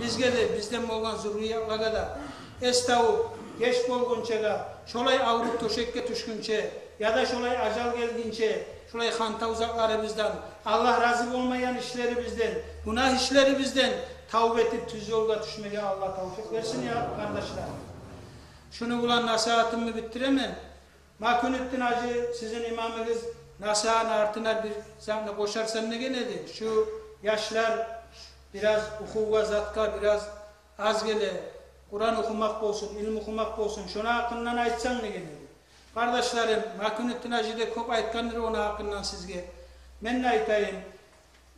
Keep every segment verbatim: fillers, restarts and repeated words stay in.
Бизге де, бизден болгъан зурриятлагъа да эс тавуп, геч болгъунчагъа, шолай авруп тёшекге тюшгюнче, яда шолай ажал гелгинче, шолай хантав затларыбыздан, Аллагь рази болмайгъан ишлерибизден, гюнагь ишлерибизден тавба этип, тюз ёлгъа тюшмеге Аллагь тавфикъ берсин, я къардашлар. Шуну булан насигьатымны битдиремен. Макунутдин гьажи, сизин имамыгъыз, насигьатны артына бир затны къошарсан деген эди. Шу яшлар бираз охувгъа, затгъа бираз аз геле, Къуран охумакъ болсун, илму охумакъ болсун, шону гьакъындан айтсанг деген эди. Къардашларым, Макунутдин гьажи де кёп айтгъандыр ону гьакъындан сизге. Мен де айтайым.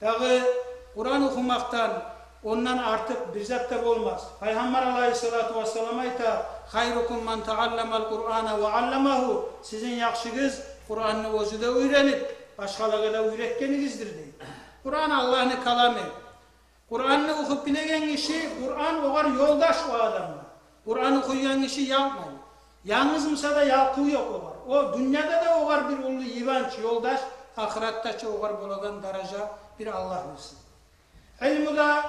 Дагъы Къуран охумакъдан ондан артыкъ бир зат да болмас. Пайхаммар алайгьиссалату вассалам айта: «Хайрукум ман тагьалламал Къурана ва алламагьу». Сизин яхшыгъыз Къуранны оьзю де уьйренип, башгъалагъа да уьйретгенигиздир, дей. Къуран Аллагьны каламы. Къуранны охуп билеген гиши, Къуран огъар ёлдаш о адамгъа. Къуран охуйгъан гиши ялкъмай. Янгыз буса да ялкъыв ёкъ огъар. О дюньяда да огъар бир уллу йыбанч, ёлдаш, ахыратда чы огъар болагъан даража бир Аллагь билсин. Илму да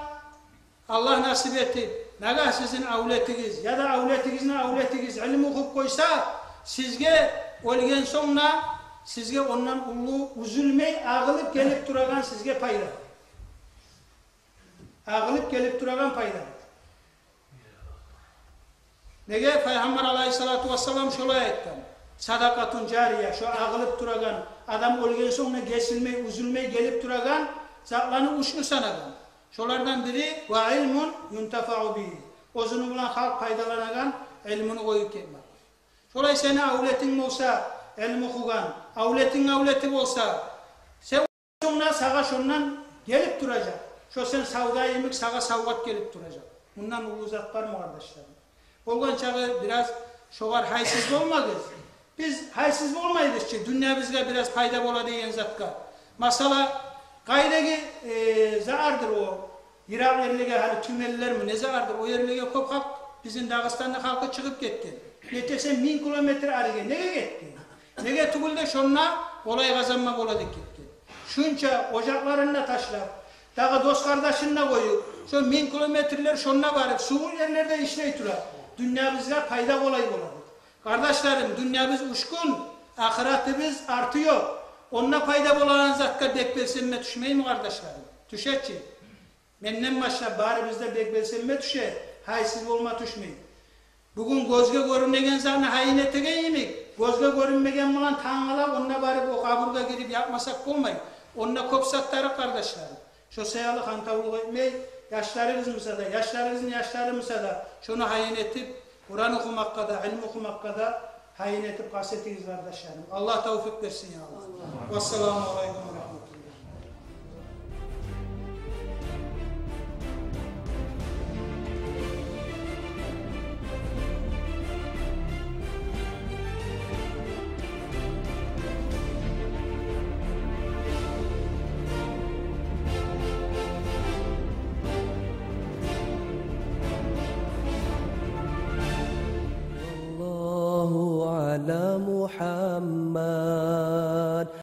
Аллагь насип этип, нагагь сизин авлетигиз яда авлетигизни авлетигиз илму охуп къойса, сизге оьлген сонг да, сизге ондан уллу, уьзюлмей агъылып гелип турагъан сизге пайда. Агъылып гелип турагъан пайда. Неге? Пайхаммар алайгьиссалату вассалам шолай айтгъан. Садакъатун жария, шо агъылып турагъан, адам оьлген сонг да гесилмей, уьзюлмей гелип турагъан затланы уьчню санагъан. Шолардан бири: «Ва илмун юнтафау бигьи». Оьзюню булан халкъ пайдаланагъан илмуну къоюп гетмек. Шолай сени авлетинг болса, илму охугъан, авлетинг авлети болса, сен сонг да сагъа шондан гелип туражакъ. Шо сен савда йимик сагъа савгъат гелип туражакъ. Мундан уллу зат бармы, къардашларым? Болгъан чакъы бираз шогъар гьайсыз болмагъыз. Биз гьайсыз болмайбыз чы, дюньябызгъа бираз пайда бола деген затгъа. Масала, къайдагъы, э, заардыр о, йыракъ ерлеге, гьали тюменлерми, не заардыр, о ерлеге кёп халкъ, бизин Дагъыстанны халкъы чыгъып гетген. Нетесен, минг километр ариге неге гетген? Неге тюгюл де шонда къолай къазанма бола деп гетген. Шунча ожакъларын да ташлап, дагъы дос-къардашын да къоюп, шо минг километрлер шонда барып, сувукъ ерлерде ишлей тура, дюньябызгъа пайда къолай бола деп. Къардашларым, дюньябыз уьч гюн, ахыратыбыз арты ёкъ. Онда пайда болагъан затгъа бек белсенме тюшмейми, къардашларым? Тюше чи. Менден башлап барыбызгъа бек белсенме тюше, гьайсыз болма тюшмей. Бугюн гёзге гёрюнмеген затны гьайын этеген йимик, гёзге гёрюнмеген булан тангалап, онда барып о къабургъа гирип ятмасакъ болмай. Онда кёп зат тарыкъ, къардашларым. Шо саялы хантавлукъ этмей, яшларыгъыз буса да, яшларыгъызны яшлары буса да, шону гьайын этип, Къуран охумакъгъа да, илму охумакъгъа да гьайын этип къаст этигиз, къардашларым. Аллагь тавфикъ берсин, я Аллагь. Вассаламу алайкум ва рагьматуллагь. صلى الله على محمد.